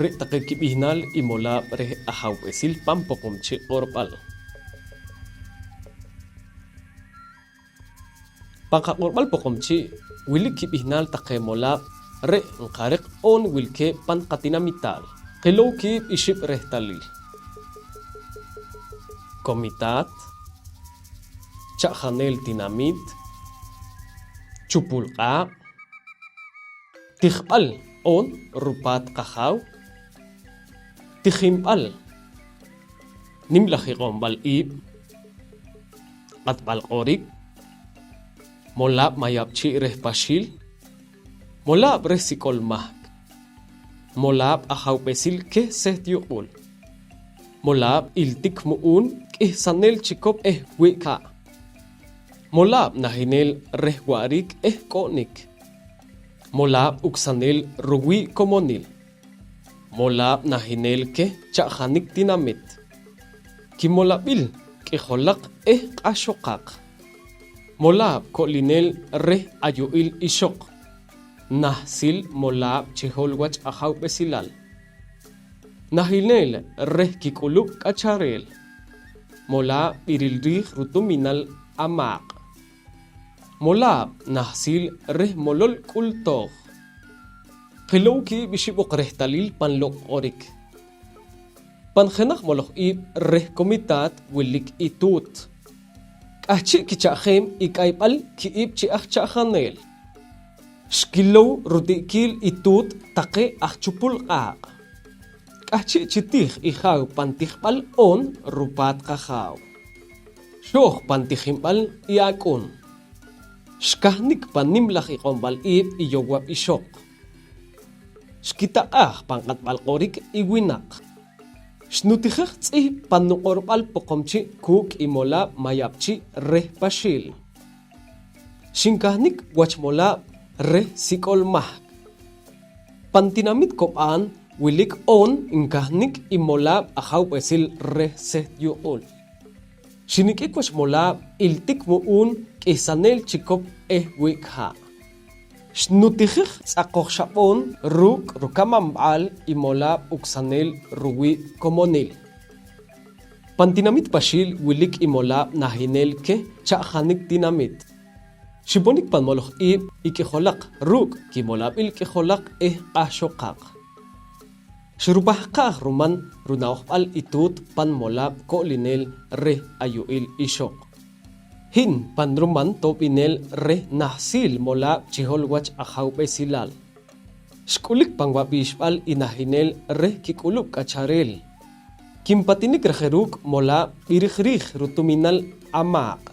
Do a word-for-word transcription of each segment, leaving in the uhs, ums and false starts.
Re' taqe kib'ihnaal i molaab' reh ajawb'esil pan Poqomchi' q'orb'al. Pan qaq'orb'al Poqomchi' wilik kib'ihnaal taqe molaab' re' nqareq oon wilkeeb' pan qatinamitaal. Qilow kiib' ixib' rehtalil: komitaat, cha'janeel tinamit, chupul q'aaq', tijb'al oon rupaat qajaaw, tijinb'al, nimlaj iq'omb'al iib', q'atb'al q'orik, molaab' mayab'chi' reh Paxiil, molaab' reh Sik'ol Mahk, molaab' ajawb'esil keh seht yuq'ul, molaab' iltik mu'uun k'ihsaneel chikop eh wi'k ha', molaab' nahineel reh wa'riik eh k'o'nik, molaab' uksaneel ruwii' komonil, molaab' nahineel keh cha'janik tinamit, kimolab'il k'ijolaq eh q'axoqaq, molaab' ko'lineel reh ayu'il ixoq, nahsil molaab' chihol wach ajawb'esilal, nahineel reh kik'ulub' k'achareel, molaab' b'iril riij rutuminal amaaq', molaab' nahsil reh molol k'ul tooj. Qilow kiib' ixib' oq rehtalil pan loq' q'orik. Pan jenaj moloj iib' reh komitaat wilik i tuut. K'ahchi' kicha'jeem i k'ayb'al ki'ib' chi aj cha'janeel. Xkilow ruti'kiil i tuut taqe aj chupul q'aaq'. K'ahchi' chi tiij i jaaw pan tijb'al oon rupaat qajaaw. Xooj pan tijinb'al i ak'un. Xkahnik pan nimlaj iq'omb'al iib' i yowab' ixoq. Xkitaq'aaj pan q'atb'al q'orik i winaq. Xnutijej tz'ihb' pan nuq'orb'al Poqomchi' kuuk' i molaab' mayab'chi' reh Paxiil. Xinkahnik wach molaab' reh Sik'ol Mahk. Pan tinamit Kob'aan wilik oon nkahnik i molaab' ajawb'esil reh seht yuq'ul. Xinik'ik wach molaab' iltik mu'uun k'ihsaneel chikop eh wi'k ha'. Xnutijej tz'aqoj xab'oon ruuk' rukamanb'al i molaab' uksaneel ruwii' komonil. Pan tinamit Paxiil wilik i molaab' nahineel keh cha'janik tinamit. Xiponik pan moloj iib' i k'ijolaq ruuk' kimolab'il k'ijolaq eh q'ahxoqaq. Xrupahqaaj ruman runa'ojb'al i tuut pan molaab' ko'lineel reh ayu'il ixoq. Hin pan ruman to'b'ineel reh nahsil molaab' chihol wach ajawb'esilal. Xk'ulik pan wab'ixb'al i nahineel reh kik'ulub' k'achareel. Kinpatinik raje ruuk' molaab' b'irij riij rutuminal amaaq'.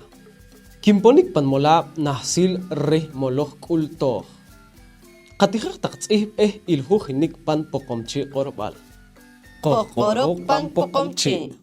Kinponik pan molaab' nahsil reh moloj k'ul tooj. Qatijej taq tz'ihb' eh ilhujinik pan Poqomchi' q'orb'al. Qojq'oroq pan Poqomchi'.